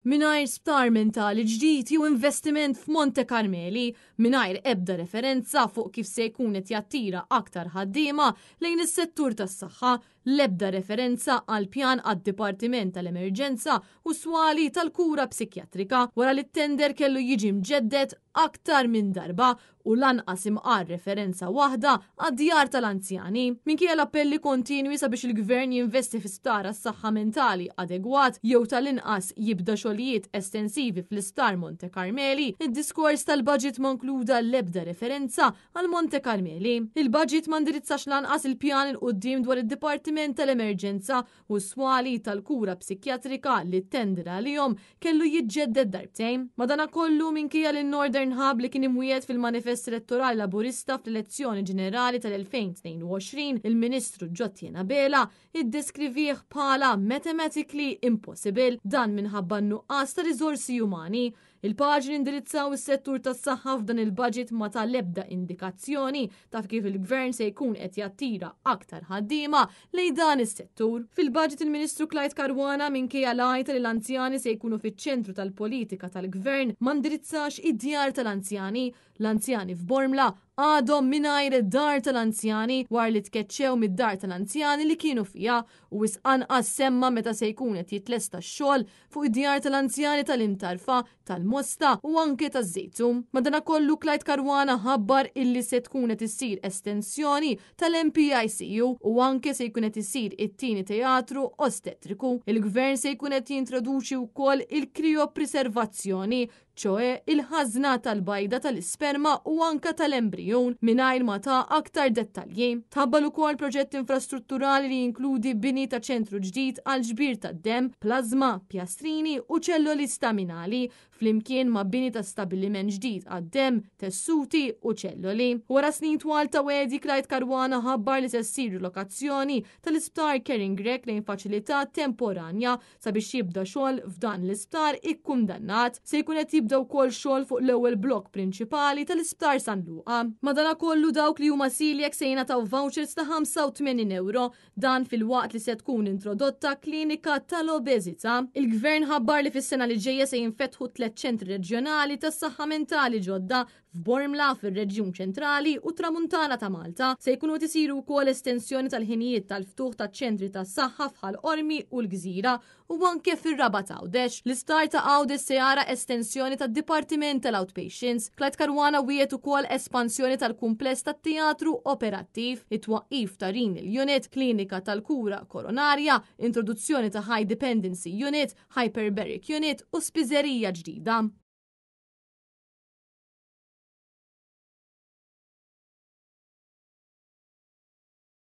Mingħajr sptar mentali ġdid jew investiment f'Monte Carmeli, mingħajr ebda referenza fuq kif se jkun qed jattira aktar ħaddiema lejn is-settur tas-saħħa, l-ebda referenza għal pjan għad-Dipartiment tal-Emerġenza u swali tal-kura psikjatrika wara li t-tender kellu jiġi mġedded aktar minn darba u lanqas imqar referenza waħda għad-djar tal-anzjani. Minkejja l-appelli kontinwi sabiex il-Gvern jinvesti fi sptar għas-saħħa mentali adegwat jew tal-inqas jibda xogħlijiet estensivi fl-Isptar Monte Carmeli, id-diskors tal-budget ma nkluda l-ebda referenza għal Monte Carmeli. Il-budget ma ndirizzax lanqas il-pjan 'il quddiem dwar id-Dipartiment tal-Emerġenza u s-swali tal-kura psikjatrika li t-tender għalihom kellu jiġġedded darbtejn. Madanakollu, minkejja li n-Northern Hub li kien imwiegħed fil-manifest elettorali Laburista fl-elezzjoni ġenerali tal-2022, il-Ministru Jotjen Abela iddeskrivih bħala mathematically impossible, dan minħabba n-nuqqas ta' riżorsi umani. Il-paġni indirizzaw is-settur tas-saħħa f'dan il-budget ma ta l-ebda indikazzjoni ta' kif il-gvern se jkun qed jattira aktar ħaddiema lejn dan is-settur. Fil-budget il-Ministru Clyde Caruana minkejja l-għajta li l-anzjani se jkunu fiċ-ċentru tal-politika tal-gvern ma ndirizzax id-djar tal-anzjani. L-anzjani f'Bormla għadhom mingħajr id-dar tal-anzjani wara li tkeċċew mid-dar tal-anzjani li kienu fiha u wisq anqas semma meta se jkun qed jitlesta x-xogħol fuq id-djar tal-anzjani tal-Imtarfa, tal-Mosta u anke taż-Żejtun. Madanakollu Clyde Caruana ħabbar illi se tkun qed issir estensjoni tal-MPICU u anke se jkun qed isir it-tieni teatru ostetriku. Il-Gvern se jkun qed jintroduċi wkoll il-kriopreservazzjoni, ċoe il-ħażna tal-bajda tal-isperma u anka tal-embrijun mingħajr ma ta aktar dettalji. Tħabbar ukoll proġett infrastrutturali li jinkludi bini ta' ċentru ġdid għal ġbir tad-dem, plazma, pjastrini u ċelloli staminali, flimkien ma' bini ta' stabiliment ġdid għad-dem, tessuti u ċelloli. Wara snin twal ta' wegħdi Clyde Caruana ħabbar li se ssir rilokazzjoni tal-isptar Karen Grech lejn faċilità temporanja sabiex jibda xogħol f'dan l-isptar ikkundannat. Se jkun qed jibda wkoll xogħol fuq l-ewwel blokk prinċipali tal-Isptar San Luqa. Madanakollu dawk li huma celiac se jingħataw vouchers ta' 85 euro, dan filwaqt li se tkun introdotta klinika tal-obeżità. Il-Gvern ħabbar li fis-sena li ġejja se jinfetħu tliet ċentri reġjonali tas-saħħa mentali ġodda f'Bormla, fir-Reġjun Ċentrali u Tramuntana ta' Malta. Se jkunu qed isiru wkoll estensjoni tal-ħinijiet tal-ftuħ taċ-ċentri tas-saħħa f'Ħal Qormi u l-Gżira u anke fir-Rabat Għawdex. L-Isptar ta' Għawdex se jara estensjoni tad-Dipartiment tal-Outpatients. Clyde Caruana wiegħed ukoll espansjoni tal-kumpless tat-teatru operattiv, it-twaqqif ta' Renal Unit, klinika tal-kura koronarja, introduzzjoni ta' High Dependency Unit, Hyperbaric Unit u spiżerija ġdida.